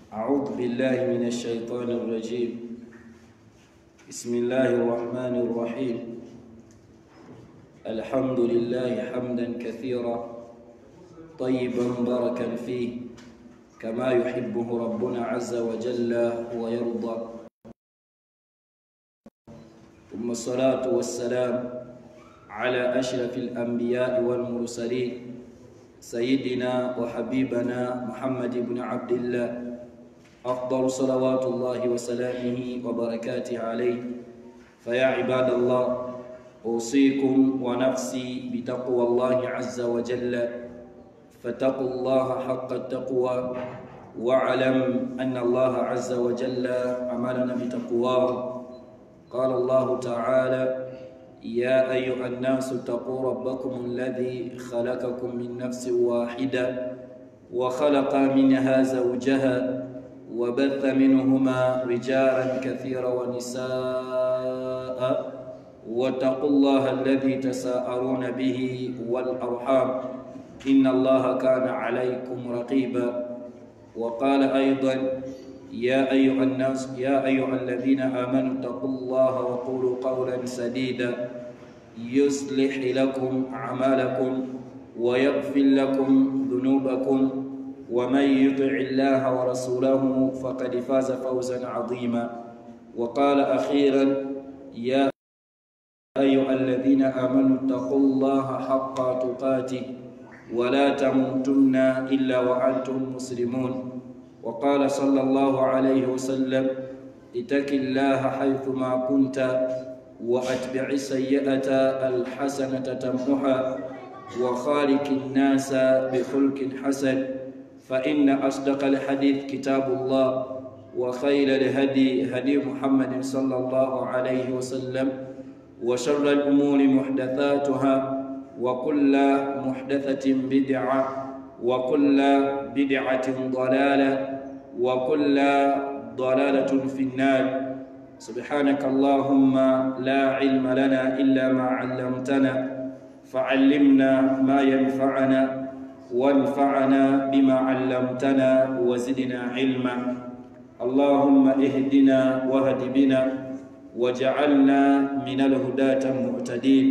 أعوذ بالله من الشيطان الرجيم. بسم الله الرحمن الرحيم. الحمد لله حمدا كثيرا طيبا بركا فيه كما يحبه ربنا عز وجل ويرضى. ثم الصلاة والسلام على أشرف الأنبياء والمرسلين سيدنا وحبيبنا محمد بن عبد الله، أفضل صلوات الله وسلامه وبركاته عليه. فيا عباد الله، أوصيكم ونفسي بتقوى الله عز وجل، فاتقوا الله حق التقوى، واعلم أن الله عز وجل أمرنا بتقواه. قال الله تعالى: يا أيها الناس اتقوا ربكم الذي خلقكم من نفس واحدة وخلق منها زوجها وبث منهما رجالا كثيرا ونساء، واتقوا الله الذي تساءلون به والأرحام إن الله كان عليكم رقيبا. وقال أيضا: يا أيها الناس يا أيها الذين آمنوا اتقوا الله وقولوا قولا سديدا يصلح لكم أعمالكم ويغفر لكم ذنوبكم، ومن يطع الله ورسوله فقد فاز فوزا عظيما. وقال أخيرا: يا أيها الذين آمنوا اتقوا الله حق تقاته ولا تموتن إلا وأنتم مسلمون. وقال صلى الله عليه وسلم: اتق الله حيثما كنت وأتبع السيئة الحسنة تمحها وخالق الناس بخلق حسن، فإن أصدق الحديث كتاب الله، وخير الهدي هدي محمد صلى الله عليه وسلم، وشر الأمور محدثاتها، وكل محدثة بدعة، وكل بدعة ضلالة، وكل ضلالة في النار. سبحانك اللهم لا علم لنا إلا ما علمتنا، فعلمنا ما ينفعنا وانفعنا بما علمتنا وزدنا علما. اللهم اهدنا واهد بنا وجعلنا من الهداة المهتدين.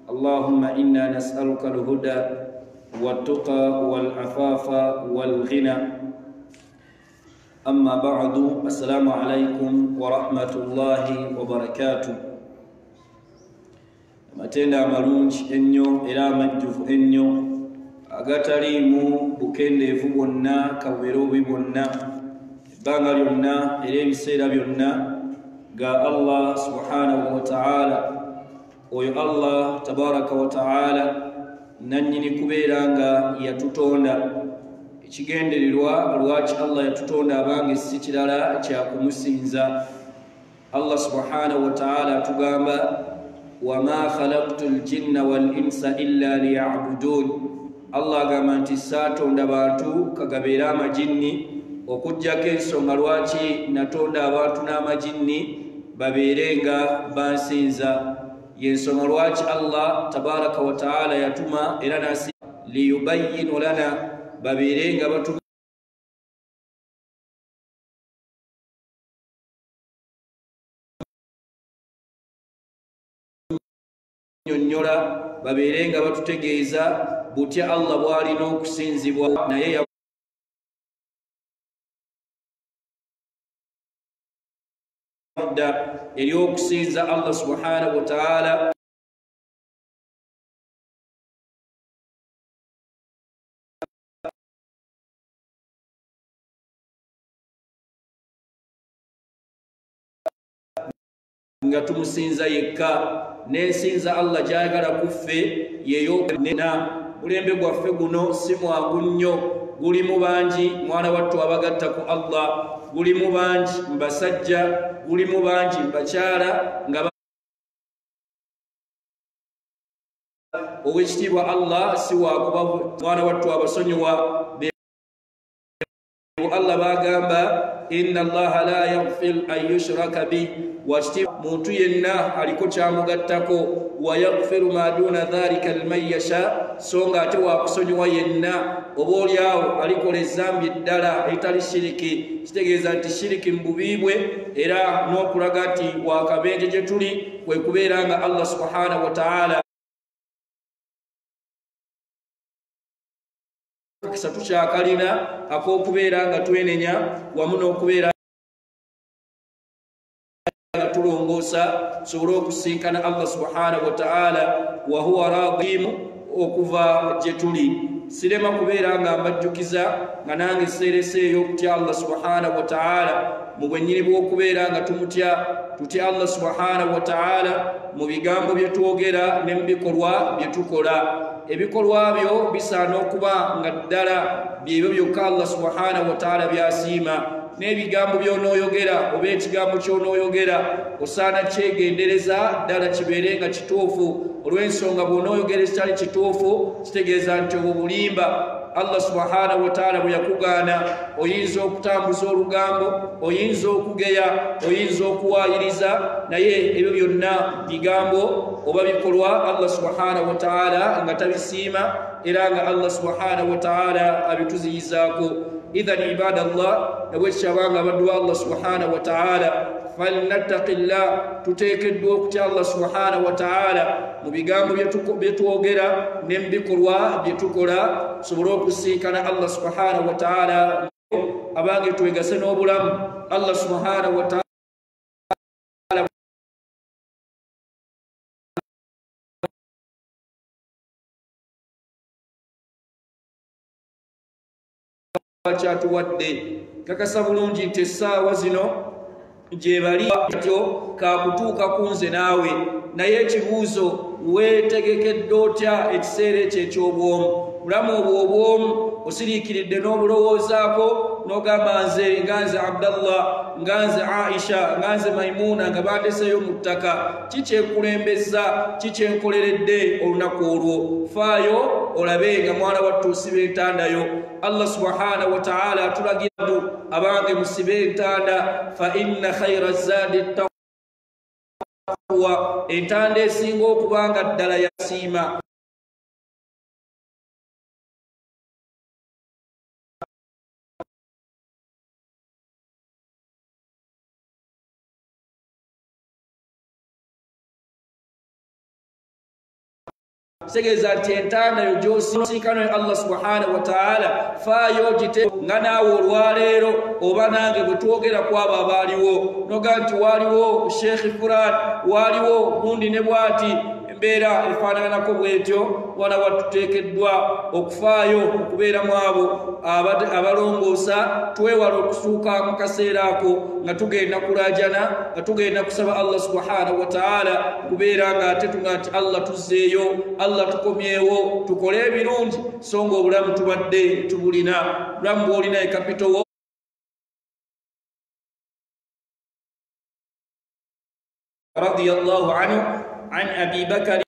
اللهم إنا نسألك الهدى والتقى والعفاف والغنى. أما بعد، السلام عليكم ورحمة الله وبركاته. Amatendo amalungi ennyo era amajjuvu ennyo agataliimu bukendeevu bwonna kabubeere obubi bwonna, ebbanga lyonna era ebiseera byonna ga Allah subhanahu wa ta'ala. Oyo Allah tabaraka wa ta'ala nannyini kubeera nga yatutonda. Ekigendererwa lwaki Allah yatutonda abange si kirala kyakumusinza. Allah subhanahu wa ta'ala atugamba: wama khalaqtu ljinna wal insa illa liyabudun. Allah agamba nti saatonda bantu kagabeere amajinni, okuggyako ensonga lwaki natonda abantu n'amajinni babeere nga bansinza. Yensonga lwaki Allah tabaraka wa taala yatuma era nasi liyubayyinu lana, babeere nga batunyonnyola, babeere nga batutegeeza butya Allah bw'alina okusinzibwa. Naye yadda ery'okusinza Allah subhanahu wa ta'ala. Nga tumusinza yekka, n'ensinza Allah gy'ayagala ku ffe yeyona. Mulembe gwaffe guno si mwangu nnyo, gulimu bangi mwana wattu abagatta ku Allah, gulimu bangi mbasajja, gulimu bangi mbakyala nga owekitiibwa Allah si wakuba mwana wattu abasonyiwa. Allah bagamba Inna Allaha la yaghfir an yushraka bih, wakiti muntu yenna aliko kyamugattako, wa yaghfiru ma duna dhalika liman yasha, so nga ate wakusonyiwa yenna oba oliawo alikola ezambi eddala eritali shiriki. Kitegeeza nti shiriki mu bubi bwe era n'okulaga nti wakabenje gye tuli kwe kubeera nga Allah subhanahu wa ta'ala akisa tukyakalina ak'okubeera nga twenenya wamu n'okubeera nga tulongoosa tusobole okusinkana Allah subhanahu wa ta'ala wa huwa radimu okuva gye tuli. Sirema kubeera nga mbajjukiza nga nange seereseeyo okutya Allah subhanahu wa ta'ala mu bwennyini bw'okubeera nga tumutya, tutya Allah subhanahu wa ta'ala mu bigambo bye twogera ne mu bikolwa bye tukola. Ebikolwa byo bisaana okuba nga ddala byebyo byokka Allah subhanahu wa ta'ala by'asiima, n'ebigambo by'onooyogera oba ekigambo ky'onooyogera osaana kyegendereza ddala kibeere nga kituufu, olw'ensonga bw'onooyogera ekitali kituufu kitegeeza nti obwo bulimba. Allah subhanahu wa ta'ala bwe yakugaana oyinza okutambuza olugambo, oyinza okugeya, oyinza okuwaayiriza, naye ebyo byonna bigambo oba bikolwa Allah subhanahu wa ta'ala nga tabisiima era nga Allah subhanahu wa ta'ala abituziyizaako. Idhan ibadallah, nabwekyabanga abaddu ba Allah subhanahu wa ta'ala, falnattaqillah, tuteekeddwa okutya Allah subhanahu wa ta'ala mu bigambo bye twogera ne mu bikolwa bye tukola, tusobole okusinkana Allah subhanahu wa ta'ala. Abange twegase n'obulamu Allah subhanahu wa ta'ala kyatuwadde. Kakasa bulungi nti essaawa zino gye bali atyo kakutuuka ku nze naawe, naye ekibuuzo weetegekedde otya ekiseera ekyo eky'obwomu? Bulamu obwo obwomu osiriikiridde n'obulowoozaako n'ogamba nze nga nze Abdallah, nga nze Aisha, nga nze Maimuna nga bandeseeyo mu ttaka, kikyenkulembeza, kikyenkoleredde olunaku olwo? Faayo olabe nga mwana wattu osiba entandayo. Allah subhanahu wa ta'ala atulagira abange musibe entanda, fa inna khayra zaadi taqwa, entanda esinga okuba nga ddala yasiima. Kitegeeza nti entanda yo gy'osinkana Allah subhanahu wa ta'ala, faayo gite nga naawe olwaleero oba nange bwe twogera ku abo abaaliwo, noga nti waaliwo Sheikh Fulan, waaliwo gundi ne bw'ati, embeera efaananako bw'etyo. Wana watuteekeddwa okufaayo okubeeramu abo abalongoosa, twewala okusuuka mu kaseera ako nga tugenda kulaajana, nga tugenda kusaba Allah subhanahu wa ta'ala kubeera nga ate tuga nti Allah tuzzeeyo, Allah tukomyewo, tukole ebirungi, so nga obulamu tubadde tubulina. Bulamu bw'olina ekapitowo radiyallahu anhu an Abi Bakr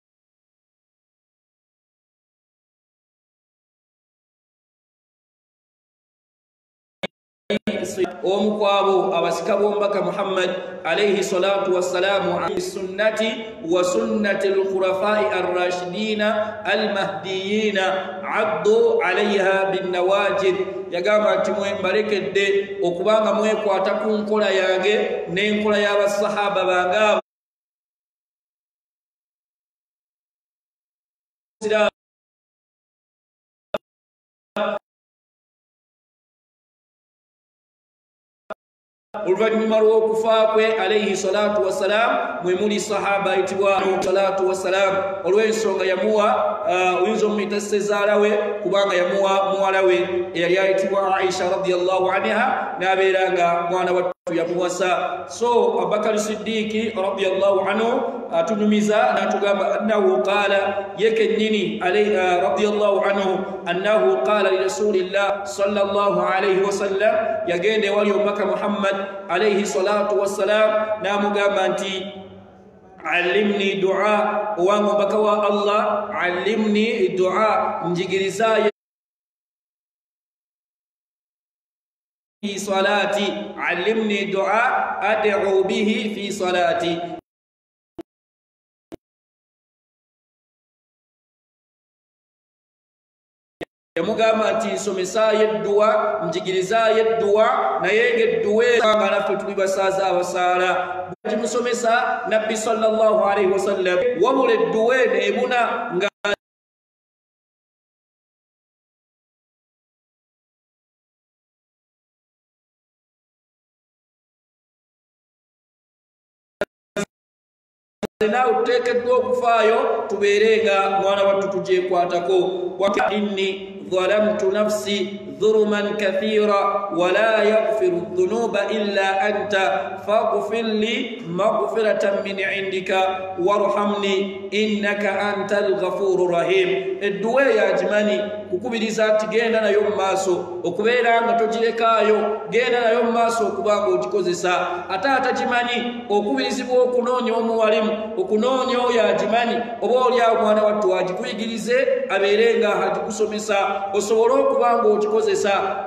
omu ku abo abasika b'omubaka Muhammad alayhi salatu wassalamu an sunnati wa sunnati al-khulafai ar-rashidina al-mahdiyina addu alayha bin nawajid. Yagamba nti mwembalekedde okubanga mwekwata ku nkola yange n'enkola y'abasahaba bange abo oluvannyuma lw'okufa kwe alayhi salatu wassalam, mwe muli sahaba ayitibwa salatu wassalam, olw'ensonga yamuwa oyinza omuyita ssezaala we kubanga yamuwa muwala we eyali ayitibwa Aisha radiyallahu anha, n'abeera nga mwana wattu yamuwasa. So Abubakar Siddiiki radiyallahu anhu atunyumiza n'atugamba annahu qaala, ye kennyini radiyallahu anhu annahu qaala li rasulillah sallallahu alayhi wasallam, yagenda ewali omubaka Muhammad alayhi salatu wassalam n'amugamba nti allimni dua, owange omubaka wa Allah, allimni dua, njigirizaayo fi salati, allimni dua ad'u bihi fi salati. Yamugamba nti nsomesaayo edduwa, njigirizaayo edduwa, naye ng'edduwa nga naffe tuli basaaza abasaala. Gimusomesa Nabbi sallallahu alaihi wasallam, wabula edduwa eno ebuna nga naawe tuteekeddwa okufaayo tubeere nga mwana wattu tugyekwatako. Inni dhalamtu nafsi dhuluman kathira wala yaghfiru dhunuba illa anta faghfir li maghfiratan min indika warhamni innaka antal ghafurur rahim. Edduwa eyo agimanyi kukubiriza nti genda nayo mu maaso, okubeera nga togirekaayo, genda nayo mu maaso okuba nga ogikozesa. Ate atagimanyi okubirizibwa okunoonya omuwalimu, okunoonya oyo agimanyi, oba oli awo mwana wattu agikuyigirize abeere nga agikusomesa osobole okuba nga ogikozesa.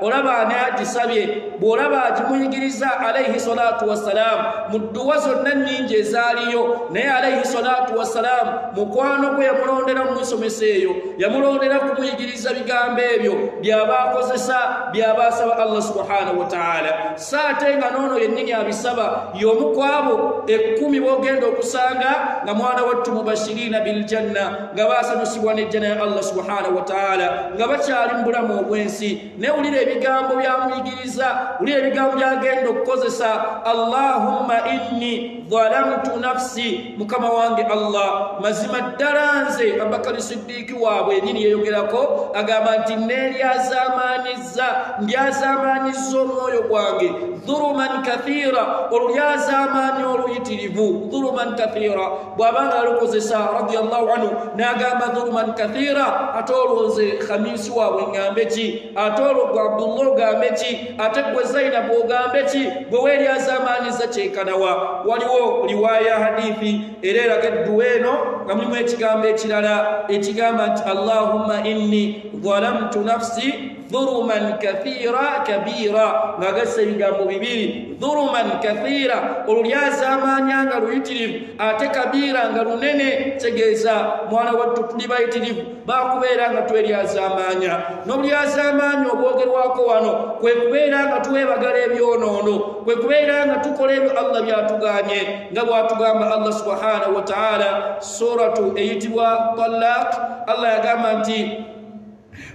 Olaba ani agisabye, bw'olaba agimuyigiriza alaihi salatu wassalam mu dduwa zonna nnyingi ezaaliyo, naye alaihi salatu wassalam mukwano gwe yamulondera mu musomesa eyo, yamulondera kumuyigiriza bigambo ebyo byaba akozesa, byaba asaba Allah subhanahu wa ta'ala. So ate nga noono yennyini abisaba y'omu ku abo 10 b'ogenda okusanga nga mwana wattu mubashirina biljanna, nga baasanyusibwa n'ejjana ya Allah subhanahu wa ta'ala, nga bakyali mu bulamu obw'ensi. Naye wulira ebigambo byamuyigiriza, wulira ebigambo byagenda okukozesa. Allahumma inni dhalamtu nafsi, mukama wange Allah, mazima ddala nze. Abubakari Siddiiki waabwe yennyini yeeyogerako, agamba nti neeryazaamaanyizza, ndyazaamaanyizza omwoyo gwange dhuluman kathira, olulyazaamaanyi oluyitirivu. Dhuluman kathira bw'abanga alukozesa radiyallahu anhu n'agamba dhuluman kathira, ate olwo nze Khamisi waabwe ŋŋambe ki? Ate olwo gwe Abdullah ogambe ki? Ate gwe Zainabu ogambe ki? Gwe weeryazaamaanyiza kyekanawa. Waliwo riwaaya hadithi era eraga edduwa eno nga mulimu ekigambo ekirala ekigamba nti Allahumma inni dhalamtu nafsi dhuluman kathira kabira, ng'agasse ebigambo bibiri, dhuluman kathira, olulyazaamaanya nga luyitirivu, ate kabira nga lunene. Tegeeza mwana wattu tuli bayitirivu bakubeera nga tweryazaamaanya. N'obulyazaamaanya obwogerwako wano kwe kubeera nga twebagala ebyonoono, kwe kubeera nga tukola ebyo Allah byatuganye, nga bw'atugamba Allah subhanahu wa ta'ala suratu eyitibwa Talaq. Allah yagamba nti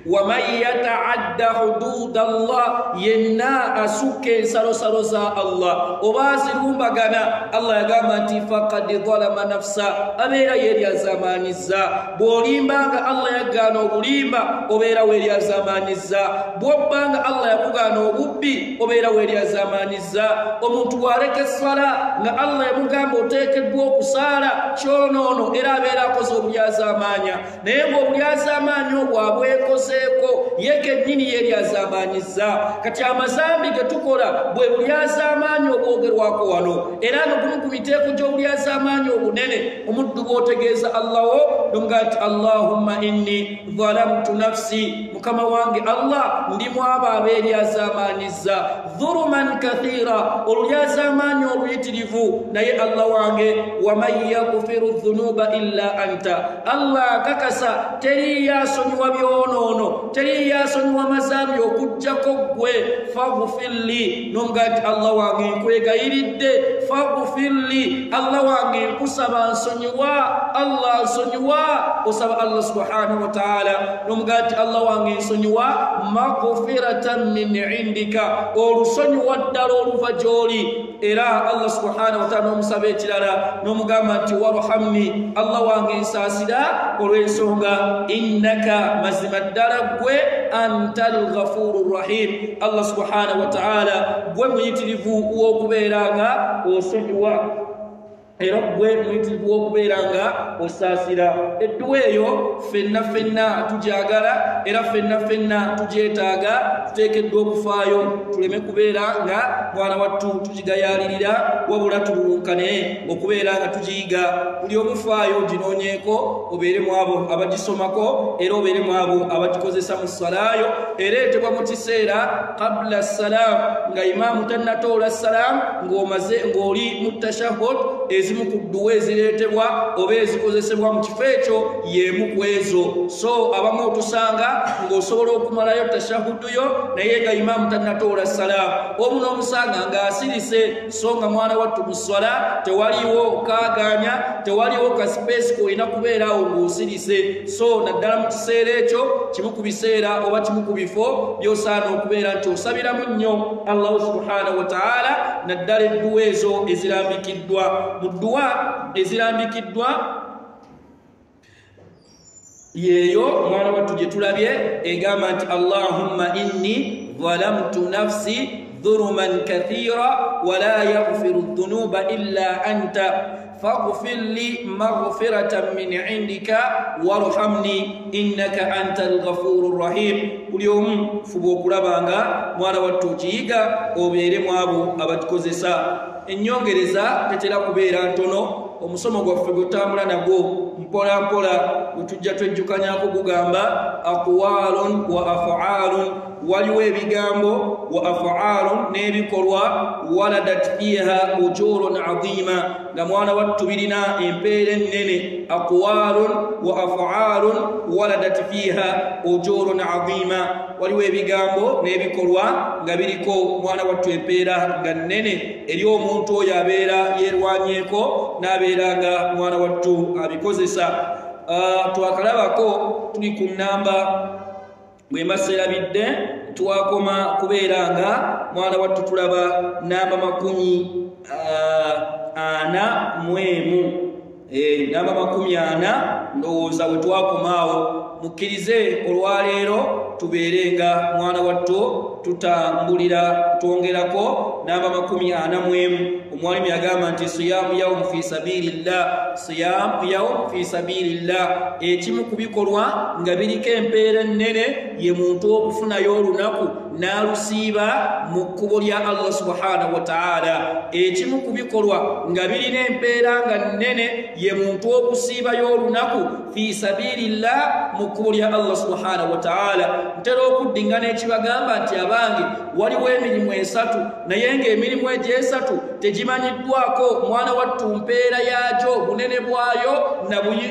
waman yataadda hududa Allah, yenna asukka ensalosalo za Allah oba azirumbagana, Allah yagamba nti faqad zalama nafsa, abeera yeeryazaamaanyiza. Bw'olimbanga Allah yagaana obulimba, obeera weeryazaamaanyiza. Bw'obbanga Allah yakugaana obubbi, obeera weeryazaamaanyiza. Omuntu bw'aleka essala nga Allah yamugamba oteekeddwa okusaala, kyonoono, era abeera akoze obulyazaamaanya. Naye ng'obulyazaamaanya obwo abwekoze ye kennyini yeeryazaamaanyiza. Kati amazambi ge tukola bwe bulyazaamaanyi obwogerwako wano, era nga gumu ku miteeko gy'obulyazaamaanyi obunene omuddu bw'otegeeza Allaho nomugaa nti Allahumma inni dhalamtu nafsi, mukama wange Allah ndi mu abo abeeryazaamaanyiza dhuluman kathira, olulyazaamaanyi oluyitirivu, naye Allah wange waman yaghfiru dhunuba illa anta, Allah akakasa teriyo asonyiwa byonoono, teriyo asonyiwa mazambi okuggyako ggwe. Faghfirli, nomugaa nti Allah wange nkwegayiridde, faghfirli, Allah wange nkusaba nsonyiwa, Allah nsonyiwa. Osaba Allah subhanahu wa ta'ala nomugaa nti Allah wange nsonyiwa maghfiratan min indika, olusonyiwa ddala oluva gy'oli. Era Allah subhanahu wa ta'ala n'omusaba ekirala n'omugamba nti warhamni, Allah wange nsaasira olw'ensonga innaka, mazima ddala ggwe antal ghafurur rahim, Allah subhanahu wa ta'ala gwe muyitirivu w'okubeera nga osonyiwa. Era gwe muyitirivu w'okubeera nga osaasira. Edduwa eyo ffenna ffenna tugyagala, era ffenna ffenna tugyetaaga. Tuteekeddwa okufaayo tuleme kubeera nga mwana wattu tugigayaalirira, wabula tululunkane okubeera nga tugiyiga. Buli omufaayo ginoonyeeko, obeere mu abo abagisomako, era obeere mu abo abagikozesa mu ssalaayo. Ereetebwa mu kiseera qabla salaam, nga imaamu tannatoola salaam, ng'omaze ng'oli mu tashahhud. Ezimu ku dduwa ezireetebwa oba ezikozesebwa mu kifo ekyo y'emu ku ezo. So abamu otusanga ng'osobola okumalayo tashahudu yo naye nga imaamu tannatoola salaamu, omu n'omusanga ng'asirise. So nga mwana wattu mu sswala tewaliwo kaagaanya, tewaliwo kasipeesi k'olina kubeerawo ng'osirise. So naddala mu kiseera ekyo, kimu ku biseera oba kimu ku bifo by'osaana okubeera nti osabiramu nnyo Allahu subhanahu wa ta'ala, naddala edduwa ezo ezirambikiddwa. Mu dduwa ezirambikiddwa yeeyo mwana wattu gye tulabye egamba nti Allahumma inni zalamtu nafsi dhuluman kathira wala yaghfiru dhunuba illa anta faghfir li maghfiratan min indika warhamni innaka antal ghafurur rahim. Buli omu fuba okulaba nga mwana wattu okiyiga, obeere mu abo abakikozesa. Ennyongereza tetera kubeera ntono. Omusomo gwaffe gwetutambula nagwo mpola mpola gwe tujja twejjukanyako gugamba aqwalun wa af'alun, waliwo ebigambo wa af'alun n'ebikolwa, waladat fiha ujurun azima, nga mwana wattu birina empeera ennene. Aqwalun wa af'alun waladat fiha ujurun azima, waliwo ebigambo n'ebikolwa nga biriko mwana wattu empeera nga nnene eri omuntu oyo abeera yeerwanyeeko n'abeera nga mwana wattu abikozesa. Twakalabako tuli ku nnamba bwe mbaseerabidde, twakoma kubeera nga mwana wattu tulaba namba 41, namba 40 ndowooza bwe twakomaawo. Mukkirize olwaleero tubeere nga mwana wattu tutambulira twongerako namba 41. Omwalimu yagamba nti siyamu yawmu fi sabilillah, siyamu yawmu fi sabilillah. Ekimu ku bikolwa nga biriko empeera ennene ye muntu okufunayo olunaku n'alusiiba mu kkubo lya Allah subhanahu wa ta'ala. Ekimu ku bikolwa nga birina empeera nga nnene ye muntu okusiibayo olunaku fi sabilillah, mu kkubo lya Allah subhanahu wa ta'ala. Ntera okuddingana ekibagamba nti abange waliwo emirimu esatu, naye ng'emirimu egyo esatu tegimanyiddwako mwana wattu mpeera yaagyo, bunene bwayo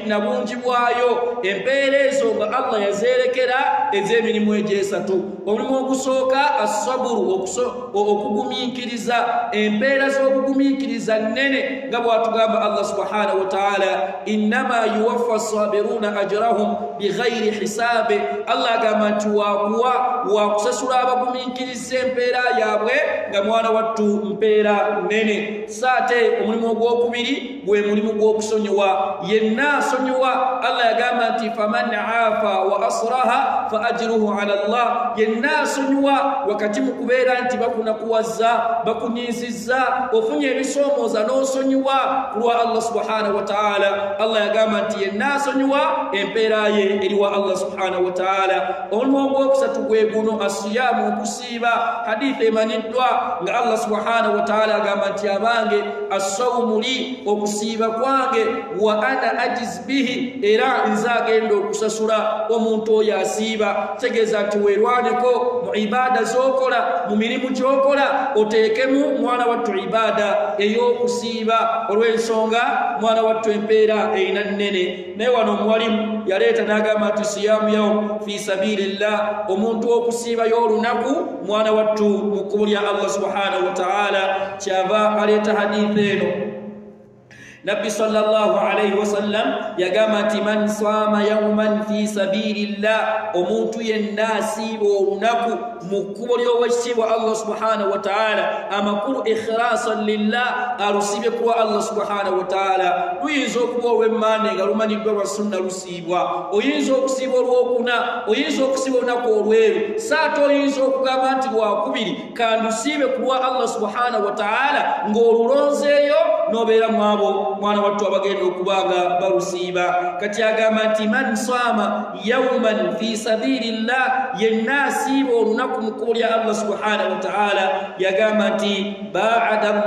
na bungi bwayo. Empeera ezo nga Allah yazeerekera ez'emirimu egyo esatu. Omulimu ogusooka assaburu, okugumiikiriza. Empeera z'okugumiikiriza nnene nga bw'atugamba Allah subhanahu wa ta'ala, innama yuwaffa sabiruna ajrahum bighairi hisabe. Allah agamba nti wakuwa wakusasula abagumiikiriza empeera yaabwe nga mwana wattu mpeera nnene. Saate omulimu ogwokubiri gwe mulimu gw'okusonyiwa. Yenna asonyiwa, Allah yagamba nti faman afa wa asraha fa ajruhu ala Allah. Yenna asonyiwa wakati mu kubeera nti bakunakuwazza, bakunyiizizza, ofunye ebisoomooza n'osonyiwa ku lwa Allah subhanahu wa ta'ala. Allah yagamba nti yenna asonyiwa empeera ye eri wa Allah subhanahu wa ta'ala. Omulimu ogwokusatu gwe guno asiyamu, okusiiba. Hadithi emanyiddwa nga Allah subhanahu wa ta'ala agamba nti abange assawmu li, okusiiba kwange, wa ana ajiz bihi, era nze agenda okusasula omuntu oyo asiiba. Tegeeza nti weerwaneko mu ibaada z'okola, mu mirimu gy'okola, oteekemu mwana wattu ibaada ey'okusiiba, olw'ensonga mwana wattu empeera erina nnene. Naye wano omuwalimu yaleeta n'agamba nti siyamu yawm fi sabilillah, omuntu okusiibayo olunaku mwana wattu mu kkubo lya Allah subhanahu wa ta'ala. Kyava aleeta hadithi eno. Nabbi sallallahu alayhi wasallam yagamba nti man saama yawman fi sabilillah, omuntu yenna asiiba olunaku mu kkubo ly'owekitiibwa Allah subhanahu wa ta'ala, amakulu ikhlasan lillah, alusiibye ku lwa Allah subhanahu wa ta'ala. Luyinza okuba olw'emmande nga lumanyiddwa lwa sunna lusiibwa, oyinza okusiiba olwokuna, oyinza okusiiba olunaku olweru, saate oyinza okugamba nti lwakubiri kandusiibe ku lwa Allah subhanahu wa ta'ala, ng'olulonzeeyo N'obeera mu abo mwana wattu abagenda okubanga balusiiba. Kati agamba nti man saama yawman fi sabilillah, yenna asiiba olunaku mu kkubo lya Allah subhanahu wa ta'ala, yagamba nti baada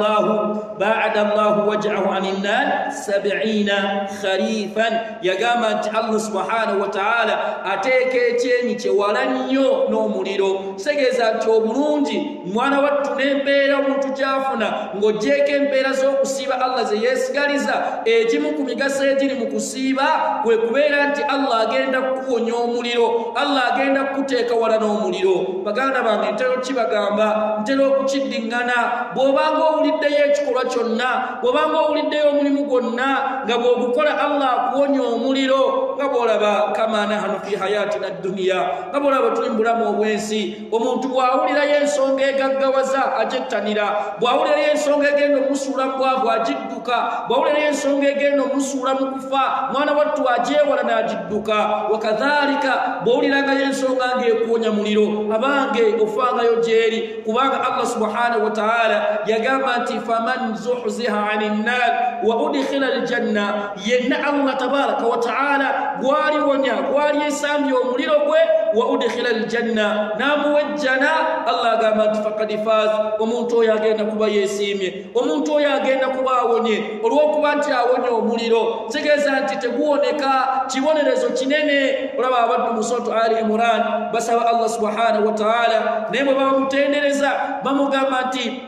Allahu wajhahu anin nar 70 kharifan. Yagamba nti Allah subhanahu wa ta'ala ateeka ekyenyi kye wala nnyo n'omuliro. Kitegeeza nti obulungi mwana wattu n'empeera omuntu gy'afuna ng'oggyeeko empeera z'okusiiba Allah ze yeesigaliza, egimu ku migaso egiri mu kusiiba kwe kubeera nti Allah agenda kukuwonya omuliro, Allah agenda kukuteeka wala n'omuliro. Baganda bange, ntera okukibagamba, ntera okukiddiŋŋana, bw'obanga owuliddeyo ekikolwa kyonna, bw'obanga owuliddeyo omulimu gwonna nga bw'ogukola Allah akuwonya omuliro, nga bw'olaba kama nahnu fi hayatina dduniya, nga bw'olaba tuli mu bulamu obw'ensi, omuntu bw'awulirayo ensonga egaggawaza agyettanira, bw'awulirayo ensonga egenda omusuula mu bwavu agidduka, bw'awulirayo ensonga egenda omusuula mu kufa mwana wattu agyewala n'agidduka. Wakadhalika bw'owulirangayo ensonga ng'ekuwonya muliro, abange ofangayo gy'eri, kubanga Allah subhanahu wa ta'ala yagamba nti faman zuhziha anin nar wa udkhila aljanna, yenna Allah tabaraka wa ta'ala gwaliwonya gwali esambye omuliro gwe, wa udkhila aljanna, n'amuwejjana. Allah agamba nti faqad faz, omuntu oyo agenda kuba yeesiimye, omuntu oyo agenda kuba awonye. Olw'okuba nti awonye omuliro, kitegeeza nti teguwoneka, kibonerezo kinene. Olaba abaddu mu Suratu Ali Imran basaba Allah subhanahu wa ta'ala, naye bwe bamutendereza bamugamba nti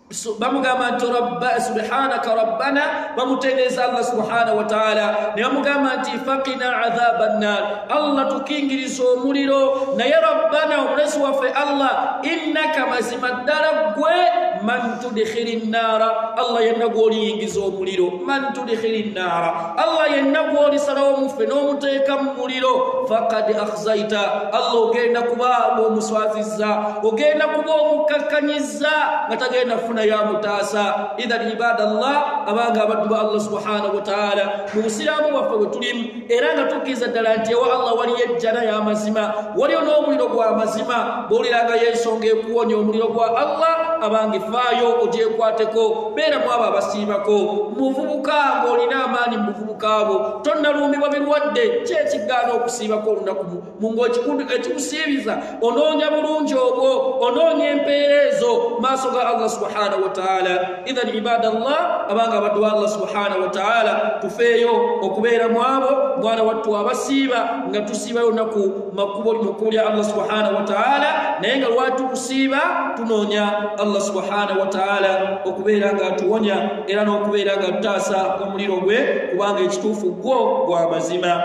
subhanaka rabbana, bamutendereza Allah subhanahu wa ta'ala ne bamugamba nti faqina adhaban nar, Allah tukingiriza omuliro. Naye rabbana, omulezi waffe Allah, innaka, mazima ddala ggwe, man tudkhili nnaara, Allah yenna gw'oliyingiza omuliro, man tudkhili nnaara, Allah yenna gw'olisalawo muffe n'omuteeka mu muliro, faqad akhzaita, Allah ogenda kuba omuswazizza, ogenda kuba omukkakkanyizza nga tagenda kufuna ya mutaasa. Idhan ibadallah, abanga abaddu ba Allah subhanahu wa ta'ala, mu busiraamu bwaffe bwe tulimu era nga tukkiriza ddala nti ewa Allah waliyo ejjana y'amazima, waliyo n'omuliro gw'amazima, bw'owulirangayo ensonga ekuwonya omuliro gwa Allah, abange faayo ogyekwateko, beera mu abo abasiibako. Muvubuka ng'olina amaanyi mu buvubuka bwo, tonnalumbibwa birwadde, ki ekigaana okusiibako olunaku mu ng'ekikusiibiza? Onoonya bulungi obwo, onoonya empeera ezo maaso ga Allah subhanahu wa ta'ala. Idhan ibadallah, abanga abaddu ba Allah subhanahu wa ta'ala, tufeeyo okubeera mu abo mwana wattu abasiiba, nga tusiibayo olunaku mu kkubo lya Allah subhanahu wa ta'ala, naye nga lwaki tukusiiba? Tunoonya Allah subhanahu wa ta'ala okubeera nga atuwonya era n'okubeera nga tutaasa omuliro gwe, kubanga ekituufu gwo gwa mazima.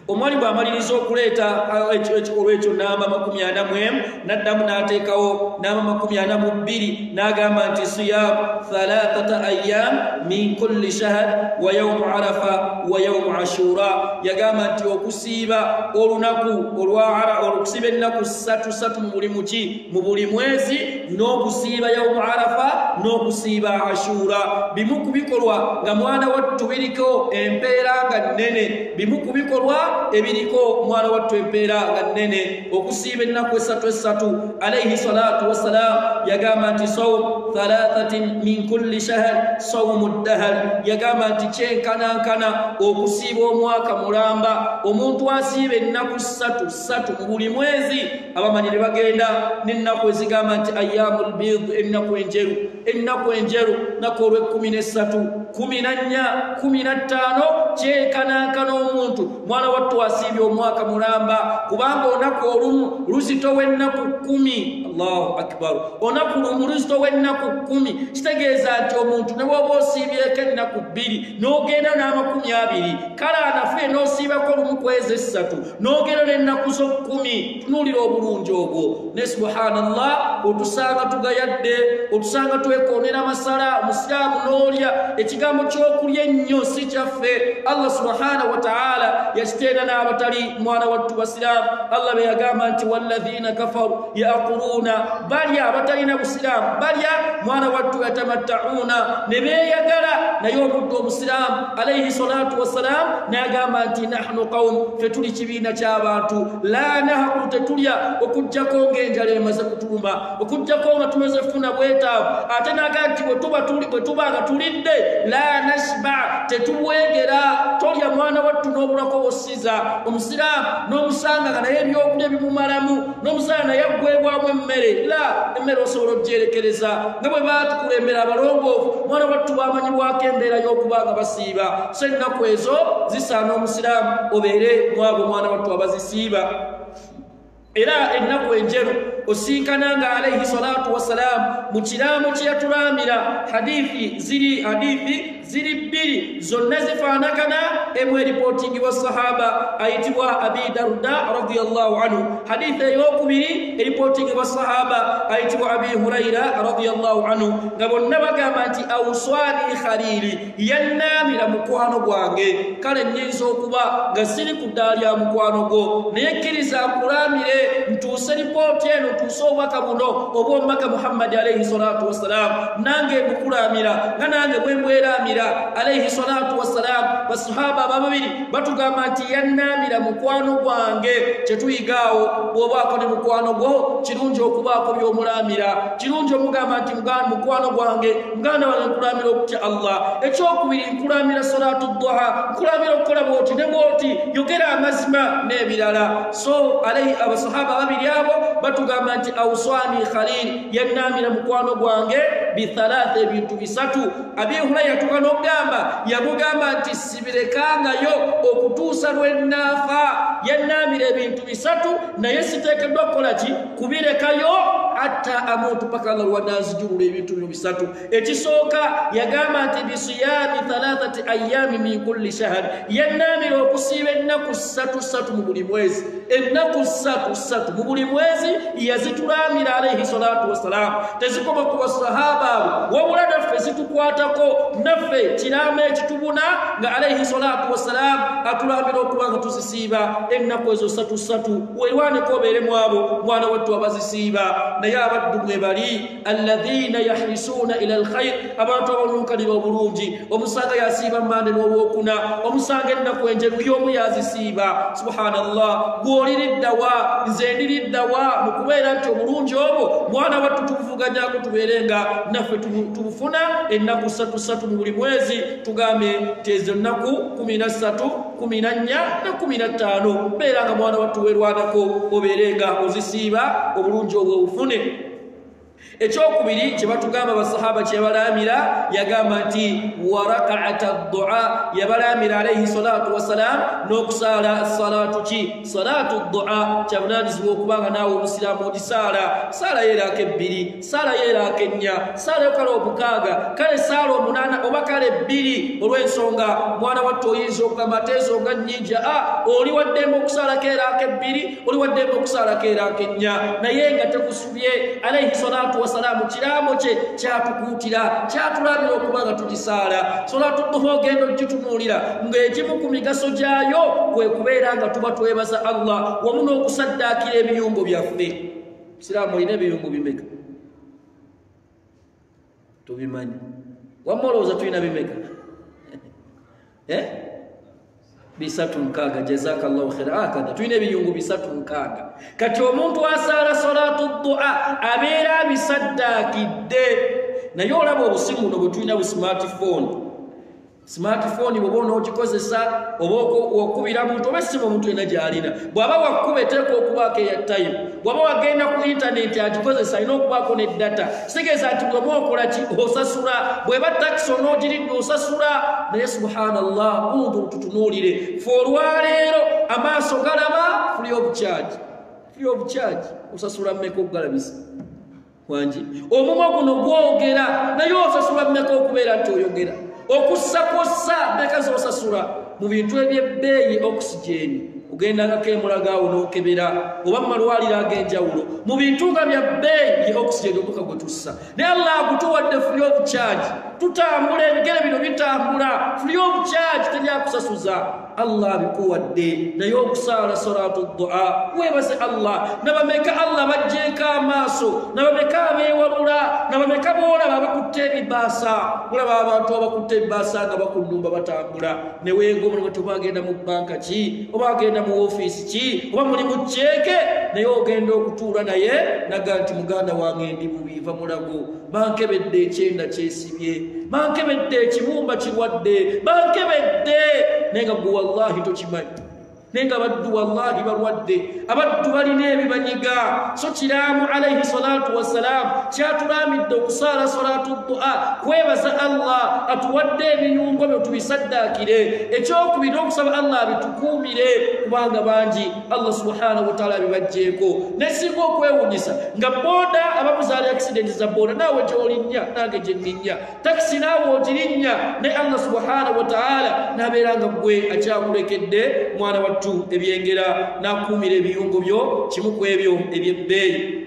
Omwali bw'amaliriza okuleeta ekikolwa ekyo namba 41, n'addamu n'ateekawo namba 42, n'agamba nti siyam thalathata ayyam min kulli shahr wa yawmu arafa wa yawmu ashura. Yagamba nti okusiiba olunaku olwa okusiiba ennaku ssatu ssatu mu buli muki mu buli mwezi, n'okusiiba yawmu arafa n'okusiiba ashura, bimu ku bikolwa nga mwana wattu biriko empeera nga nnene, bimu ku bikolwa ebiriko mwana wattu empeera nga nnene, okusiiba ennaku esatu esatu. Alayhi salatu wassalam yagamba nti sawm thalathatin min kulli shahr sawmu ddahar, yagamba nti kyenkanankana okusiiba omwaka mulamba. Omuntu asiiba ennaku ssatu ssatu mu buli mwezi, abamanyi ne bagenda n'ennaku ezigamba nti ayyamul bid, ennaku enjeru, ennaku enjeru, naku olw'e13, 14, 15, kyenkanankana omuntu mwana wattu asiibye omwaka mulamba, kubanga olunaku olumu luzitowa ennaku 10. Allahu akbar, olunaku lumu luzitowa ennaku 10. Kitegeeza nti omuntu ne bw'oba osiibyeko ennaku 2 n'ogenda n'20, kale anafuye n'osiibako lumu ku ezo 3 n'ogenda n'ennaku zo 10. Tunuulira obulungi obwo. Ne subhanallah, otusanga tugayadde, otusanga twekoonera masala. Omusiraamu n'olya, ekigambo ky'okulya ennyo si kyaffe. Allah subhanahu wa ta'ala yakiteera n'abatali mwana wattu basiraamu. Allah be yagamba nti walladhina kafaru yaquluna, balya abatalina busiraamu, balya mwana wattu yatamatta'una, ne beeyagala Naye omuddu omusiraamu alayhi salatu wassalam n'agamba nti nahnu qawm, ffe tuli kibiina ky'abantu, la nahakulu, tetulya okuggyako ng'enjala emaze kutuluma, okuggyako nga tumaze kufuna bwetaavu. Ate n'agamba nti bwe tuba nga tulidde, la nashba, tetubwegera. Tolya mwana wattu n'obulako bw'ossiza. Omusiraamu n'omusanga nga naye ebyokulya bimumalamu, n'omusanga naye aggwebwamu emmere, la emmere osobola okugyerekereza. Nga bwe baatukulembera abalongoofu, mwana wattu bamanyibwako embeera y'okuba nga basiiba. So ennaku ezo zisaana omusiraamu obeere mwabo mwana wattu abazisiiba. Era ennaku enjeru osinkana nga alayhi salatu wassalam mu kiraamo kye yatulaamira. Hadithi ziri bbiri, zonna zifaanagana. Emu eripootingibwa sahaba ayitibwa Abi Darda radiyallahu anhu, hadithi eyokubiri eripootingibwa sahaba ayitibwa Abi Huraira radiyallahu anhu, nga bonna bagamba nti awswani khalili, yannaamira mukwano gwange. Kale nnyinza okuba nga siri ku ddaala lya mukwano gwo, naye kkiriza nkulaamire ntuuse ripooti eno, ntuuse obubaka buno obw'omubaka Muhammadi alayhi salatu wassalam. Nange mbukulaamira nga nange bwe mbweraamira alayhi salatu wassalam. Basahaba ababiri batugamba nti yannaamira mukwano gwange. Kyetuyigaawo, bw'obaako ne mukwano gwo, kirungi okubaako by'omulaamira, kirungi omugamba nti mukwano gwange, muganda wange, nkulaamira okutya Allah. Ekyokubiri, nkulaamira salatu duha, nkulaamira okukola bw'oti ne bw'oti, yogera amazima n'ebirala. So alayhi abasahaba babiri abo batugamba nti awswani khalil, yannaamira mukwano gwange bithalatha, ebintu bisatu. Abi Huraira yatuuka n'okugamba, yamugamba nti sibirekangayo okutuusa lwe nnaafa. Yannaamira ebintu bisatu, naye siteekeddwa kukola ki? Kubirekayo atta amuntu, paka Allah lw'anaazijulula ebintu bino bisatu. Ekisooka yagamba nti bisiyami thalathati ayami min kulli shahr, yannaamira okusiiba ennaku ssatu ssatu mu buli mwezi. Ennaku ssatu ssatu mu buli mwezi yazitulaamira alayhi salatu wassalam. Tezikoma ku basahaba abo, wabula naffe zitukwatako, naffe kiraamo ekitubuna nga alayhi salatu wassalam atulaamira okuba nga tuzisiiba ennaku ezo ssatu ssatu. Weerwaneko obeere mu abo mwana wattu abazisiiba. Naye abaddu bwe bali alladhina yahrisuuna ila alkhair, abantu abalunkanira obulungi. Omusanga yasiiba mande n'olwokuna, omusanga ennaku enjeru y'omu yazisiiba. Subhanallah, gw'oliriddawa, nze ndiriddawa mu kubeera nti obulungi obwo mwana wattu tubuvuganyako, tubeere nga naffe tubufuna ennaku ssatu ssatu mu buli mwezi. Tugambe nti ezo ennaku 13, 14 ne 15, beera nga mwana wattu weerwanako obeere nga ozisiiba, obulungi obwo obufune. Ekyokubiri kye batugamba basahaba kye yabalaamira, yagamba nti wa rakaata dua, yabalaamira alayhi salatu wassalam n'okusaala salatu ki? Salatu dua. Kyavunaanyizibwa okuba nga naawe omusiraamu ogisaala. Saala yeeraako ebbiri, saala yeeraako ennya, saalayo kale omukaaga, kale saala omunaana oba kale bbiri. Olw'ensonga mwana wattu oyinza okugamba ate ensonga nnyingi, oli waddembe okusaalako eraako ebbiri, oli waddembe okusaalako eraako ennya, naye nga tekusubye. Alayhi salatu wasalamu kiraamo kye kyatukuutira, kyatulabira okuba nga tugisaala. Salatu duha ogenda ogitunuulira ng'egimu ku migaso gyayo kwe kubeera nga tuba twebaza Allah wamu n'okusaddaakira ebiyungo byaffe. Siraamu olina ebiyungo bimeka? Tubimanyi. Wamma olowooza tulina bimeka? 360. Jazakallahu khaira. Akada tulina ebiyungo 360. Kati omuntu asaala salatu dua abeera abisaddaakidde. Naye olaba obusimu buno bwe tulina bu smartphone, smartphone bw'oba onoogikozesa oba okubira muntu oba essimu omuntu yenna gy'alina, bw'aba wakkuba eteekwa okubaako eya time, bw'aba wagenda ku intaneti agikozesa alina okubaako ne data. Kitegeeza nti bw'oba okola ki osasula, bw'eba takisi onoogiridde osasula. Naye subhanallah, undur, tutunuulire ffe olwaleero amaaso galaba free of charge, free of charge. Osasula mmeka okugalabisa? Wangi omumwa guno gwogera, naye osasula mmeka okubeera nti oyogera? Okussa kwossa mmeka z'osasula mu bintu eby'ebbeeyi? Oxygen ogendangako emulagaawo n'okebera oba mu malwaliro ag'enjawulo, mu bintu nga bya bbeeyi ye oxygen, omuka gwe tussa, naye Allah agutuwadde free of charge. Tutambula, ebigere bino bitambula free of charge, teryakusasuza. Allah abikuwadde. Naye okusaala salatu dua, weebase Allah. Nabameka Allah bajjeeko amaaso, nabameka abeewalula, nabameka boolaba abakutte ebibaasa. Olaba abantu abakutte ebibaasa nga bakunnumba batambula, ne weegomba nti oba agenda mu bbanka ki, oba agenda mu woofiisi ki, oba muli mu cceeke. Naye ogenda okutuula naye naga nti muganda wange ndi bubi, va mulago, bankebedde ekyenda kyesibye, bankebedde ekibumba kirwadde, bankebedde. Naye nga gwe wallahi tokimanyi, naye nga abaddu wallahi balwadde, abaddu balina ebibanyiga. So kiraamu alaihi salatu wassalaamu kyatulamidde okusaala salatu dua, kwebaza Allah atuwadde ebiyungo byo tubisaddaakire. Ekyokubiri okusaba Allah abitukuumire, kubanga bangi Allah subhanahu wataala abibajjeeko. Nesinga okwewunyisa nga boda abamuzaali accident za boda, naawe gyolinnya nange gye nninnya, takisi naawe ogirinnya, naye Allah subhanahu wataala n'abeera nga gwe akyakulekedde mwana wattu ebyengera n'akuumira ebiyungo byo, kimu ku ebyo ebyebbeeyi.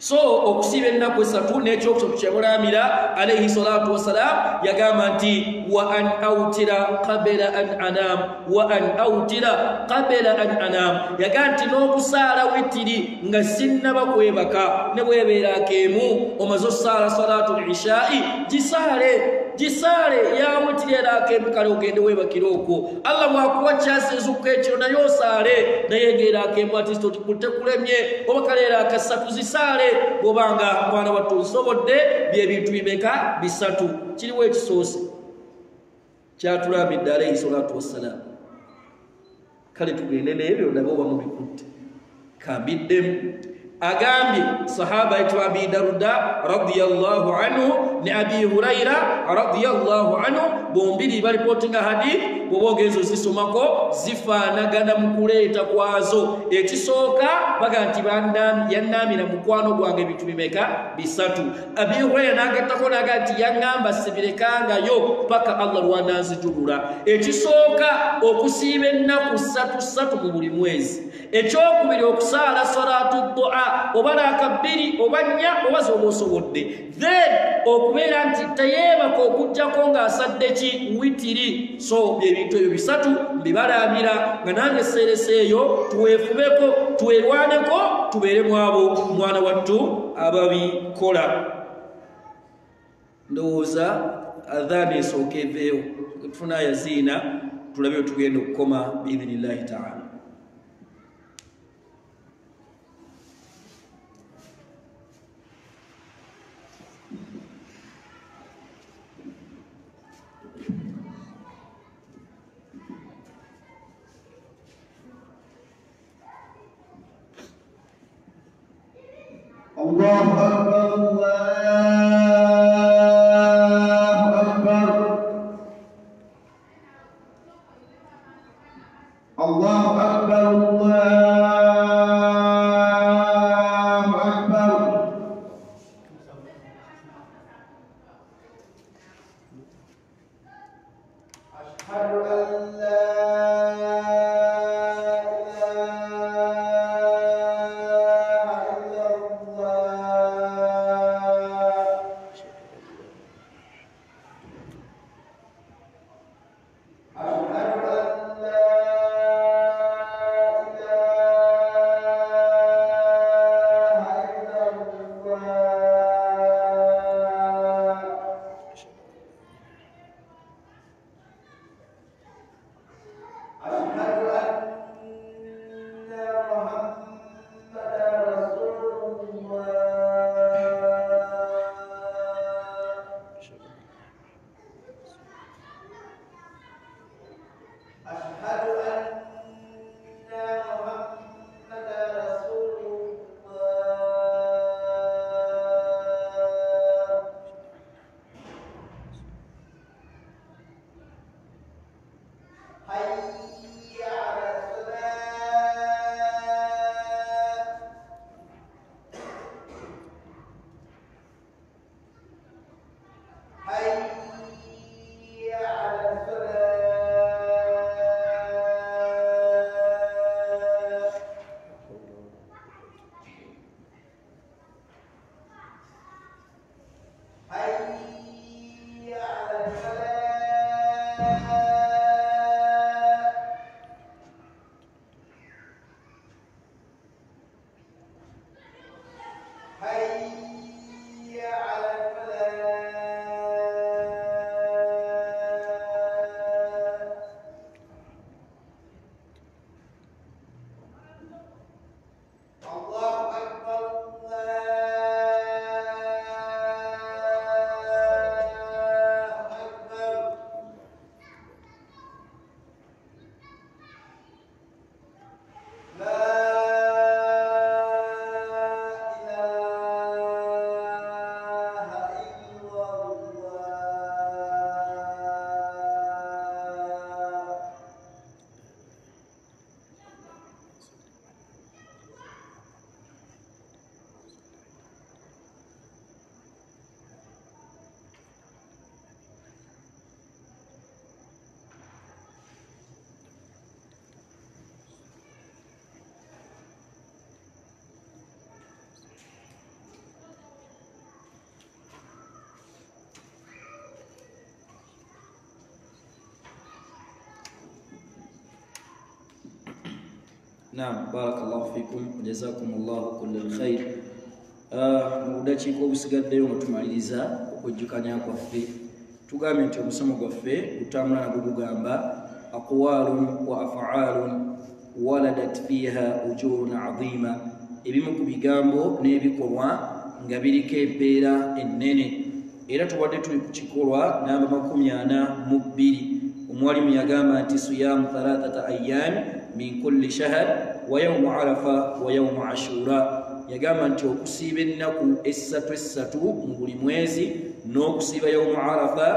So okusiiba ennaku esatu. N'ekyokusatu kyemulamira alaihi salatu wassalam yagamba nti wa an autira qabla an anam, wa an autira qabla an anam. Yagamba nti n'okusaala witiri nga sinnaba kwebaka, ne bwebeerako emu omaze osaala salatu lishai, gisaale gisaale ya witiri eraako emu, kale ogende weebakire okwo. Allah bw'akuwa kyasinzukka ekiro naye osaale, naye ng'eraako emu ati tekulemye, oba kale eraaka ssatu zisaale bw'obanga mwana wattu nsobodde. Byebintu bimeka? Bisatu. Kiriwo ekisoose kyatulamidde alaihi salatu wassalaamu. Kale tugende n'ebyo nabo oba mubikutte kambiddemu. Agambye sahaba yitwa Abi Darda radiyallahu anhu ne Abi Huraira radiyallahu anhu, bombiri balipotinga hadith, bw'oba ogenza ozisomako zifaanagana mu kuleeta kwazo. Ekisooka baga nti yannaamira mukwano gwange ebintu bimeka? Bisatu. Abi Huraira n'agattako n'aga nti yaŋŋamba sibirekangayo paka Allah lw'ananzijulula. Ekisooka okusiiba ennaku ssatu ssatu mu buli mwezi. Ekyokubiri okusaala salatu dua, oba raaka bbiri oba nnya oba z'oba osobodde. Then okubeera nti teyeebaka okuggyako ng'asadde ki? Witiri. So byebintu ebyo bisatu mbibalaamira nga nange seereseeyo, tuweefubeko, twerwaneko, tubeere mu abo mwana wattu ababikola. Ndowooza adhaana esooka eveewo, tufuna yaziina tulabe we tugenda okukoma biidhinillahi taala. Allahu Akbar, Allahu Akbar, Allahu Akbar, Allahu Akbar. Ashhadu an la حي على الفلاح. الله أكبر الله أكبر. لا إله إلا الله. Naam, barakallahu fikum, jazakumullahu kullal khair. Mu budakiika obusigaddeyo nga tumaliriza okujjukanya kwaffe, tugambye nti omusomo gwaffe gutambula nagwo gugamba aqwalun wa af'alun waladat fiha ujurun adhima, ebimu ku bigambo n'ebikolwa nga biriko empeera ennene. Era tubadde tuli ku kikolwa namba 42. Omwalimu yagamba nti siyamu 3 ayyam min kulli shahr wa yawmu arafa wa yawmu ashura. Yagamba nti okusiiba ennaku essatu mu buli mwezi n'okusiiba yawmu arafa.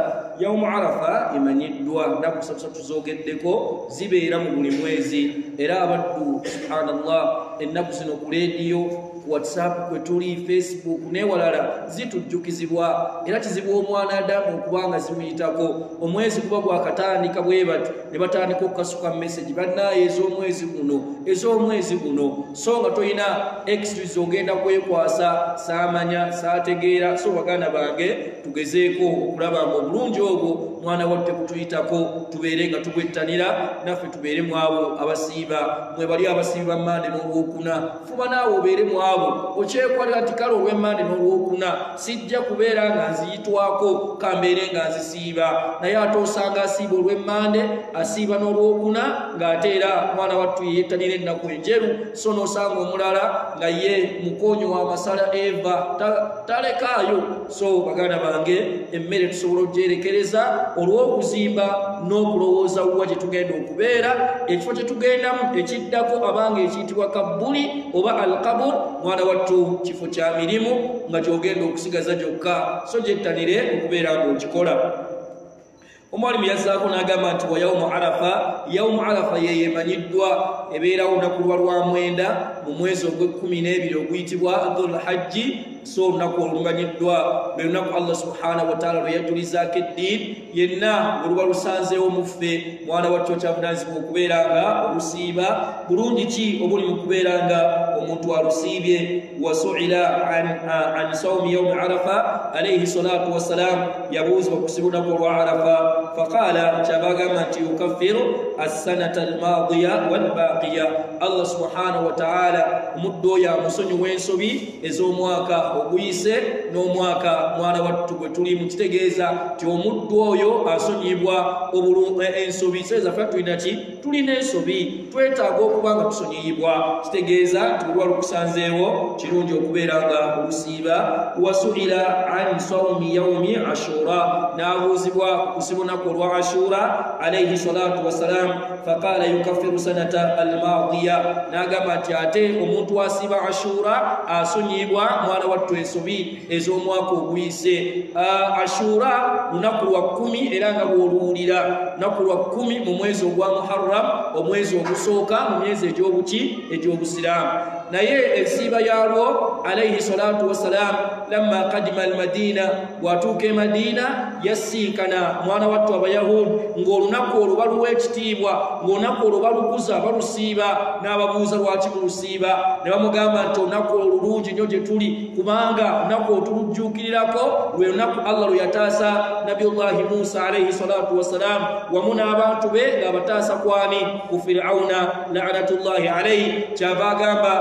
Yawmu arafa emanyiddwa nnaku 3 zoogeddeko zibeera mu buli mwezi. Era abaddu subhanallah, ennaku zino ku leediyo, ku WhatsApp kwe tuli, Facebook n'ewalala zitujjukizibwa. Era kizibu omwana Adamu okubanga zimuyitako. Omwezi guba gwakatandika bwe bati ne batandika okukasuka message, bannaaye ez'omwezi guno, ez'omwezi guno, so nga tolina excuse ogenda kwekwasa, saamanya, saategeera. So baganda bange, tugezeeko okulaba nga obulungi obwo mwana wattu kutuyitako, tubeere nga tubwettanira, naffe tubeere mu abo abasiiba. Mwe bali abasiiba Mmande n'Olwokuna, fuba naawe obeere mu abo okyekwalira nti kale olw'Emmande n'Olwokuna sijja kubeera nga nziyitwako, kambeere nga nzisiiba. Naye ate osanga asiiba olw'Emmande, asiiba n'Olwokuna, ng'ate era mwana wattu yettanira ennaku enjeru. So n'osanga omulala nga ye mukonyo w'amasala eva talekaayo. So baganda bange, emmere tusobola okugyerekereza olw'okuzimba n'okulowooza wa gye tugenda okubeera, ekifo kye tugendamu ekiddako abanga ekiyitibwa kabbuli oba alqabur, mwana wattu kifo kya mirimu nga gy'ogenda okusigaza gyokka. So gyettanire okubeera ng'okikola. Omwalimu yazzaako n'agamba nti wa yawmu arafa. Yawmu arafa ye yemanyiddwa, ebeerawo olunaku lwa lwamwenda mu mwezi ogw'e12 oguyitibwa Dhul Hajji. So olunaku olumanyiddwa lwe lunaku Allah subhanahu wa ta'ala lwe yajulizaako eddiini. Yenna oluba lusanzeewo muffe, mwana wattu okyavunaanyizibwa okubeera nga olusiiba. Bulungi ki obuli mu kubeera nga omuntu alusiibye? Wasuila an sawmi yawmi arafa alayhi salatu wassalam, yabuuzibwa kusiiba olunaku olwa Arafa. Faqala, kyabagamba nti yukaffiru as-sanata al-maadiya wal-baaqiya. Allah subhanahu wa ta'ala omuddu oyo amusonyiwa ensobi ez'omwaka oguyise n'omwaka mwana wattu gwe tulimu. Kitegeeza nti omuddu oyo asonyiyibwa ensobi. Seza ffe tulina ki? Tulina ensobi, twetaaga okuba nga tusonyiyibwa. Kitegeeza nti bwe lwali lukusanzeewo kirungi okubeera nga olusiiba. Wasuila an sawmi yawmi ashura, n'abuuzibwa kusiba olunaku olwa Ashura alayhi salatu wassalam. Faqala yukaffiru sanata almaadiya, n'agamba nti ate omuntu asiiba Ashura asonyiyibwa mwana wattu ensobi ez'omwaka oguyise. Ashura lunaku lwa 10, era nga bw'oluwulira lunaku lwa 10 mu mwezi ogwa Muharram, omwezi ogusooka mu myezi egy'obuki egy'obusiraamu. Naye ensiiba yalwo alayhi salatu wassalam Lamma qadima al-Madina, bw'atuuka e Madina yasinkana mwana wattu abayahudi ng'olunaku olwo baluwa ekitiibwa, ng'olunaku olwo balukuza balusiiba. N'ababuuza lwaki mulusiiba, ne bamugamba nti olunaku olwo lulungi nnyo gye tuli, kubanga olunaku olwo tulujjuukirirako lwe lunaku Allah lwe yataasa Nabiyullahi Musa alayhi salatu wassalam wamu n'abantu be ng'abataasa kwani ku Fir'auna la'natullahi alayhi. Kyava agamba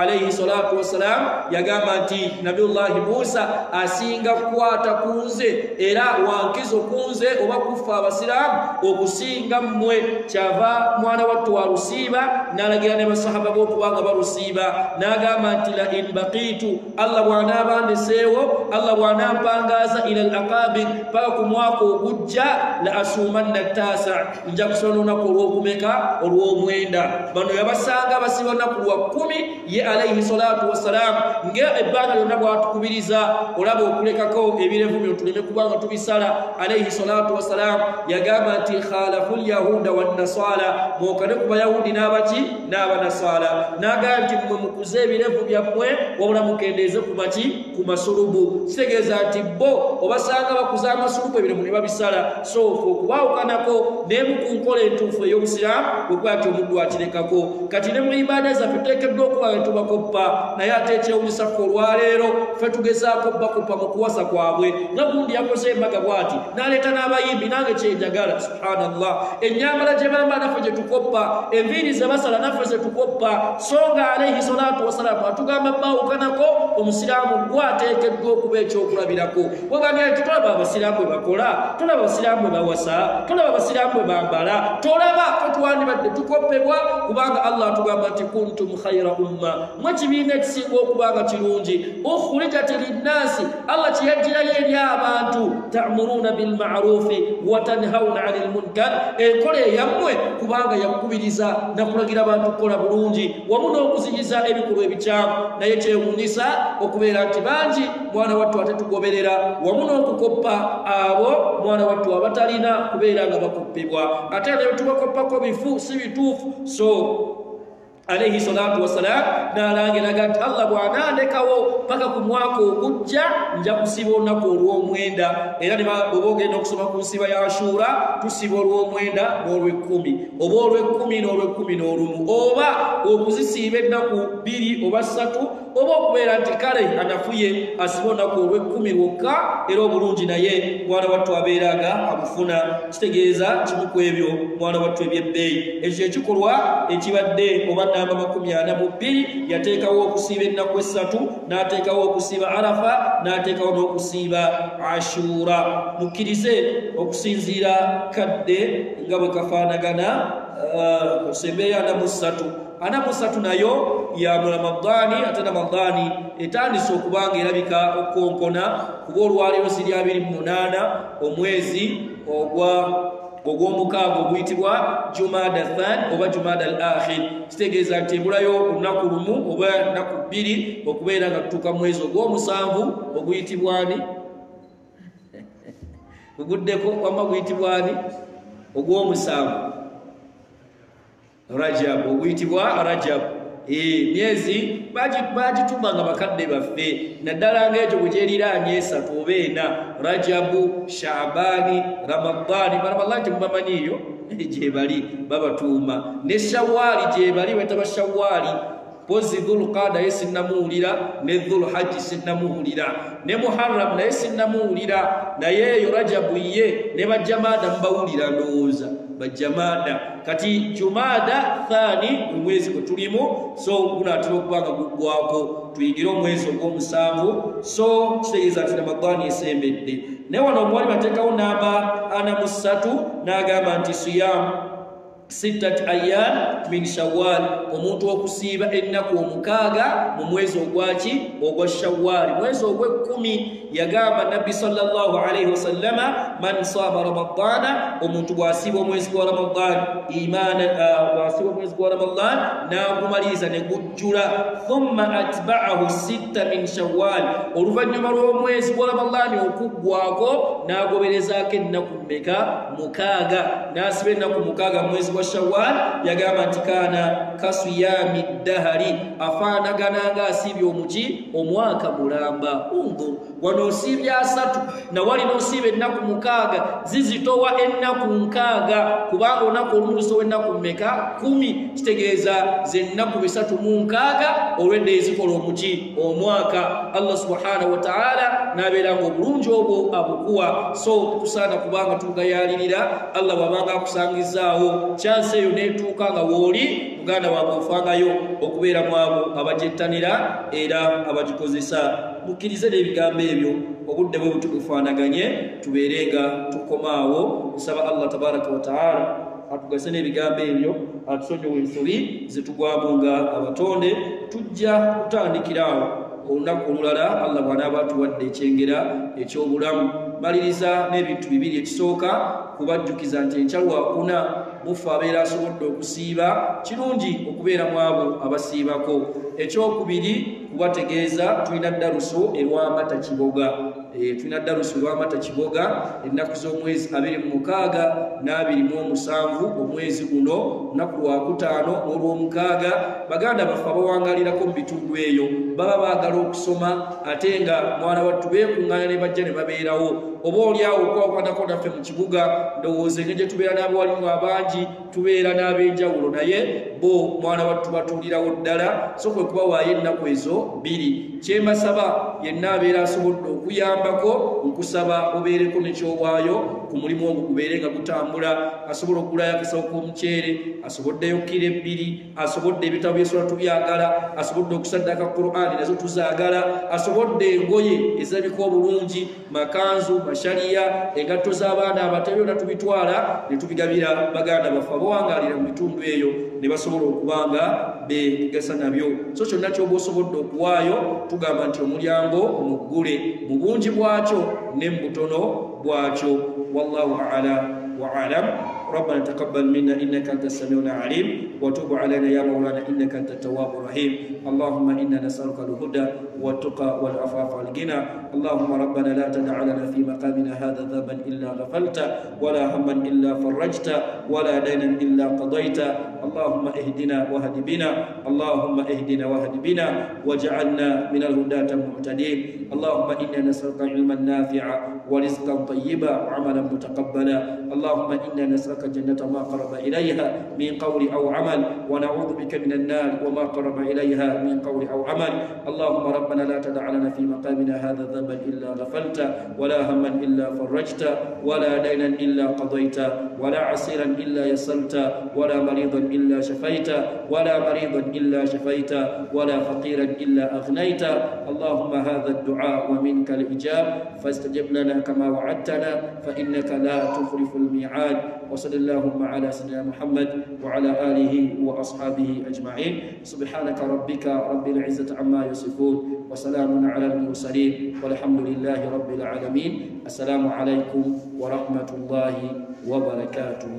alayhi salatu wassalam, yagamba nti Nabiyullahi Musa asinga kukwata ku nze era wankizo ku nze oba kufa abasiraamu okusinga mmwe. Kyava mwana wattu walusiiba n'alagira ne basahaba b'okubanga balusiiba, n'agamba nti la in baqitu, Allah bw'anaaba ndeseewo, Allah bw'anampangaaza ila al-aqabi, paka ku mwaka ogujja, la asuumanna ttaasa, nja kusoma olunaku olw'okumeka olw'omwenda. Bano yabasanga basiiba olunaku lwa 10 ye alayhi salatu wassalam, nga ebbanga lyonna bw'atukubiriza olaba okulekako ebirevu bino tuleme kubanga tubisala. Alayhi salatu wassalam yagamba nti khalafu lyahuda wannasara, mwokane ku bayahudi n'abaki n'abanasara. N'agamba nti mmwe mukuze ebirevu byammwe wabula mukendeeze ku maki ku masulubu. Kitegeeza nti bo obasanga bakuza amasulubu ebirevu ne babisala. So fe okubaawukanako n'emu ku nkola entuufu ey'obusiraamu bwekuba nti omuddu akirekako. Kati ne mu ibaada zaffe tuteekeddwa okuba nga tubakoppa, naye ate ekyewunyisa ffe olwaleero ffe tugezaako bakoppa mu kuwasa kwabwe, nga gundi yakoze embaga bw'ati n'aleeta n'abayimbi, nange kyenjagala. Subhanallah, ennyambala gye bambala naffe gye tukoppa, enviiri ze basala naffe ze tukoppa. So nga alayhi salatu wassalamu atugamba baawukanako, omusiraamu gwateekeddwa okuba ekyokulabirako. Wegambye nti tolaba abasiraamu bwe bakola, tolaba abasiraamu bwe bawasa, tolaba abasiraamu bwe bambala, tolaba ffe twandibadde tukoppebwa, kubanga Allah atugamba nti kuntum khayra umma, mwe kibiina ekisinga okuba nga kirungi, ukhrijat linnasi, Allah kyeyajjirayo eri abantu, ta'muruna bilma'rufi wa tanhauna 'anil munkar, enkola eyammwe kubanga yakukubiriza nakulagira abantu kukola bulungi wamu n'okuziyiza ebikolwa ebikyamu. Naye kyewuunyisa okubeera nti bangi mwana wattu ate tugoberera wamu n'okukoppa abo mwana wattu abatalina kubeera nga bakoppebwa, ate ne tubakoppako bifu si bituufu. So alayhi salatu wassalam n'alangiraga nti Allah bw'anandekawo paka ku mwaka ogujja nja kusiba olunaku olw'omwenda. Era bw'oba ogenda okusoma ku nsiba ya Ashura tusiba olw'omwenda n'olw'ekkumi, oba olw'ekkumi n'olw'ekkumi n'olumu, oba okuzisiiba ennaku 2 oba 3, oba okubeera nti kale anafuye asiba olunaku olw'ekkumi lwokka era obulungi naye mwana wattu abeera nga abufuna. Kitegeeza kimu ku ebyo mwana wattu eby'ebbeeyi. Ekyo ekikolwa ekibadde oba namba 42 yateekawo okusiiba ennaku 3, n'ateekawo okusiiba Arafa, n'ateekawo n'okusiiba Ashura. Mukkirize okusinziira kadde nga bwe kafaanagana osembeeyo 43. 43 nayo ya mu Ramadhaani, ate Ramadhaani etandise okubanga erabika okukonkona, kuba olwaleero ziri 28 omwezi ogw'omukaaga oguyitibwa Jumada Than oba Jumada al-Akhir. Kitegeeza nti ebulayo olunaku lumu oba nnaku 2 okubeera nga tutuuka mu mwezi ogw'omusanvu oguyitibwani guguddeko wamma guyitibwani ogw'omusanvu Rajab, oguyitibwa Rajab. Myezi bagitumanga bakadde baffe, naddala ng'ekyo bwe kyeriraanye 3 oba 4, Rajabu, Shaabani, Ramadhaani. Ramadhaani temubamanyiiyo gye bali babatuuma, ne Shawaali gye bali bayita Shawaali. Pozi Dhulqaada ye sinnamuwulira, ne Dhulhajji sinnamuwulira, ne Muharram naye sinnamuwulira, naye eyo Rajabu ye ne bajamaada mubawulira ndowooza bajamaada. Kati Jumada Thani omwezi gwe tulimu, so gunaatera okuba nga guggwako tuyingire omwezi ogw'omusanvu. So kitegeeza nti Ramadhaani esembedde. Naye wano omuwali bateekawo namba 43 n'agamba nti siyamu 6 ayyam min Shawwal, omuntu okusiiba ennaku 6 mu mwezi ogwaki ogwa Shawwal, mwezi ogw'ekkumi. Yagamba Nabbi sallallahu alayhi wasallama man saama Ramadhana, omuntu bw'asiiba omwezi gwa Ramadhan imaana, bw'asiiba omwezi gwa Ramadhan n'agumaliriza ne gujjula, thumma atba'ahu 6 min Shawwal, oluvannyuma lw'omwezi gwa Ramadhan okuggwako n'agoberezaako ennaku mmeka? 6, n'asiba ennaku 6 mu mwezi gwa Shawwal yagamba nti kana kasiyami dahari, afaanagana nga asiibye omuki omwaka mulamba. Undur, wano osiibye 3 na wali n'osiiba ennaku 6, zizitowa ennaku 6, kubanga olunaku olumu lusitowa ennaku mmeka? 10. Kitegeeza ze nnaku 360 olwedde ezikola omuki omwaka. Allah subhanahu wa ta'ala n'abeera nga obulungi obwo abukuwa. So tusaana kubanga tugayalirira Allah bw'abanga akusangizaawo chance eyo n'etuuka nga w'oli muganda wange ofangayo okubeera mu abo abagyettanira era abagikozesa. Mukkirize n'ebigambo ebyo, obudde bwe butukufaanaganye, tubeere nga tukomaawo. Nsaba Allah tabaraka wa ta'ala atugase n'ebigambo ebyo, atusonyiwe ensobi zetugwamu nga abatonde. Tujja kutandikiraawo olunaku olulala Allah bw'anaaba atuwadde ekyengera eky'obulamu. Maliriza n'ebintu bibiri. Ekisooka, kubajjukiza nti enkya Lwakuna mufu abeera asobodde okusiiba, kirungi okubeera mu abo abasiibako. Ekyokubiri, kubategeeza tulina ddaluso erwamata Kiboga. Tulina ddaluso erwamata Kiboga ennaku z'omwezi 26 na 27 omwezi guno, lunaku lwakutaano n'olwomukaaga. Baganda baffe abawangalirako mu bitundu eyo baba baagala okusoma, ate nga mwana wattu beekuŋŋaanya ne bajja ne babeerawo, oba oliawo okwakwatako naffe mu kibuga. Ndowooza engeri gye tubeera n'abawalimu abangi, tubeera n'ab'enjawulo, naye bo mwana wattu batuulirawo ddala. So kwe kubawaayo ennaku ezo 2. Kyembasaba, yenna abeera asobodde okuyambako, nkusaba obeereko nekyowaayo ku mulimu ogwo gubeere nga gutambula. Asobola okugulayo akasawo k'omuceere, asoboddeyo kiro 2, asobodde ebitabo byesula tubyagala, asobodde okusaddaka Qur'ani nazo tuzaagala, asobodde engoye ezirabika obulungi, makanzu, mashaliya, engatto z'abaana abato, byonna tubitwala ne tubigabira baganda baffe abawangaalira mu bitundu eyo ne basobola okuba nga begasa nabyo. So kyonna ky'oba osobodde okuwaayo, tugamba nti omulyango muggule mu bungi bwakyo ne mu butono bwakyo. Wallahu ala wa alam. ربنا تقبل منا إنك أنت السميع العليم، وتب علينا يا مولانا إنك أنت التواب الرحيم. اللهم إنا نسألك الهدى والتقى والعفاف والغنى. اللهم ربنا لا تدع لنا في مقامنا هذا ذنبا إلا غفرته، ولا هما إلا فرجته، ولا دينا إلا قضيته. اللهم اهدنا واهد بنا، اللهم اهدنا واهد بنا، واجعلنا من الهداة المهتدين. اللهم إنا نسألك علما نافعا ورزقا طيبا وعملا متقبلا. اللهم إنا نسألك الجنة ما قرب إليها من قول أو عمل، ونعوذ بك من النار وما قرب إليها من قول أو عمل. اللهم ربنا لا تدع لنا في مقامنا هذا ذنبا إلا غفرته، ولا هما إلا فرجته، ولا دينا إلا قضيته، ولا عسيرا إلا يسرته، ولا مريضا إلا شفيته، ولا مريضا إلا شفيته، ولا فقيرا إلا أغنيته. اللهم هذا الدعاء ومنك الإجاب، فاستجب لنا كما وعدتنا، فإنك لا تخلف الميعاد. وصل اللهم على سيدنا محمد وعلى آله وأصحابه أجمعين. سبحانك ربك رب العزة عما يصفون، وسلام على المرسلين، والحمد لله رب العالمين. السلام عليكم ورحمة الله وبركاته.